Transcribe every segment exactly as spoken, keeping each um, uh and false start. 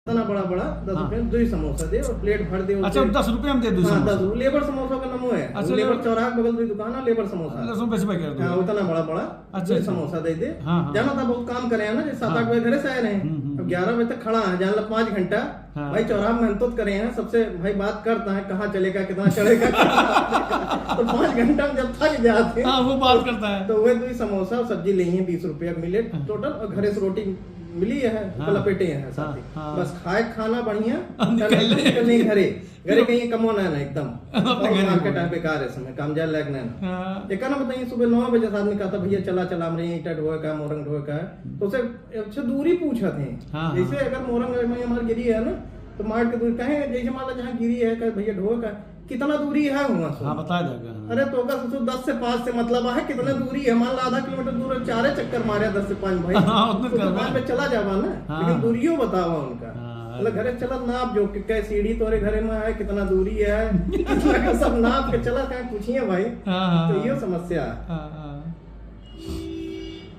इतना बड़ा बड़ा, दस हाँ। रुपये में दुई समोसा दे और प्लेट भर दे अच्छा, उसे। दस रुपये में दे दुई हाँ, समोसा। दस, वो लेबर समोसा का नाम है। अच्छा, लेबर लेबर चौराहा के बगल दुई दुकान है, लेबर समोसा। लहसुन बेचबे कर दो। हाँ, उतना बड़ा बड़ा, अच्छा, दुई अच्छा। समोसा दे दे। हाँ, हाँ। जाना था, बहुत काम करे हैं ना, जैसे सात हाँ। आठ बजे घर से आए रहे हैं। हम्म, हम्म, अब हम्म। ग्यारह बजे तक खड़ा है, जान ला पाँच घंटा। हाँ। भाई, चौराहा में मेहनत करे हैं, सबसे भाई बात करता है, कहाँ चलेगा, कितना चढ़ेगा। तो पाँच घंटा में जब थक जाते हैं, हाँ, वो बात करता है। तो वह दुई समोसा और सब्जी ले हैं, बीस रुपया मिले हाँ। टोटल, और घरे से रोटी मिली है, हाँ। लपेटे हैं साथी। हाँ, हाँ। बस खाए खाना बढ़िया, हाँ, निकल ले। निकल ले घरे। घरे कहीं कमो ना, ना एकदम। अपने और घरे मार्केट बोले। है बेकार है समय, काम जाए लायक ना ना। हाँ। एक ना बताइए, सुबह नौ बजे से आदमी कहता, "भैया चला, चला, हमरे यहाँ ईंटा ढोए का, मोरंग ढोए का है।" हम्म। तो उसे, अच्छा, दूरी पूछा थे। हाँ, जैसे हाँ। अगर मोरंग में हमारे गिरी है ना, तो मार्केट की दूरी कहें, जैसे मान लो जहाँ गिरी है, कहे, "भैया ढोए का।" कितना दूरी है हुआ से? हाँ, बता देगा, हाँ। अरे, तो ओकर सोचो, दस से पाँच से मतलब है, कितना हम्म। दूरी है? मान ला, आधा किलोमीटर दूर है, चारे चक्कर मारे, दस से पाँच भाई। हाँ, उतना तो करना दुकान है। पे चला जावा ना, हाँ। लेकिन दूरियो बतावा उनका। हाँ, मतलब, अरे। घरे चलत नाप जो कि कै सीढ़ी तोरे घरे में है, कितना दूरी है, सब नाप के चला, कहीं पूछिए भाई। हाँ, हाँ, तो हाँ। यो समस्या है। हाँ, हाँ।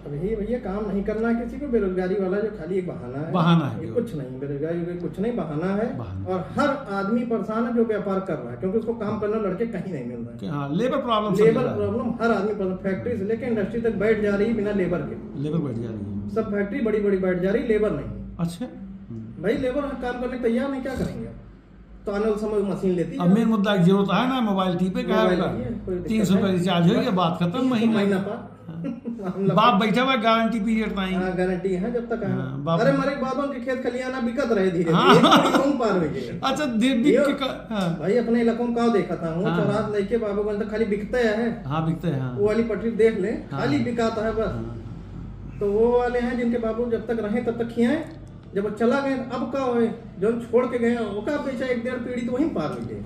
अब यही भैया, काम नहीं करना है किसी को, बेरोजगारी वाला जो खाली एक बहाना है। बहाना है ये केवल। कुछ नहीं, बेरोजगारी का कुछ नहीं, बहाना है। बहाना। और हर आदमी परेशान है जो व्यापार कर रहा है, क्योंकि उसको काम करने लड़के कहीं नहीं मिल रहे हैं। हाँ, लेबर प्रॉब्लम सब लेबर जगह है। प्रॉब्लम हर आदमी पर, फैक्ट्री से लेके इंडस्ट्री तक बैठ जा रही है बिना लेबर के। लेबर बैठ जा रही है। सब फैक्ट्री बड़ी बड़ी बैठ जा रही, लेबर नहीं। अच्छा। हम्म। भाई, लेबर काम करने को तैयार नहीं, क्या करेंगे? तो आने वाले समय में मशीन लेती अब जाओ। मेन मुद्दा एक जीरो तो है ना, मोबाइल टीपे का है मोबाइल ओका। नहीं है, कोई दिक्कत तीन सौ का नहीं। रिचार्ज होइगा, बस बात खत्म, एक महीना। महीना पर। हाँ। हम लोग बाप बैठा हुआ गारंटी पीरियड ताई। हाँ, गारंटी है जब तक है। हाँ, बाप अरे, मरे के बाद उनके खेत खलियाना बिकत रहे धीरे हाँ। धीरे, एक पीढ़ी कौन पार हो गए। अच्छा, दे-, बिक यो, के का-, हाँ। भाई, अपने इलाकों में का देखा था, वो हाँ। चौराहा से लेके बाबूगंज तक खाली बिकते हैं। हाँ, बिकते हैं, हाँ। वो वाली पटरी देख ले, हाँ। खाली बिकाता है बस। हाँ। तो वो वाले हैं जिनके बाबू जब तक रहे तब तक खियाए, जब वो चला गए, अब का होए? जौन छोड़ के गए, ओका बेचा एक डेढ़ पीढ़ी तो वहीं पार हो गए।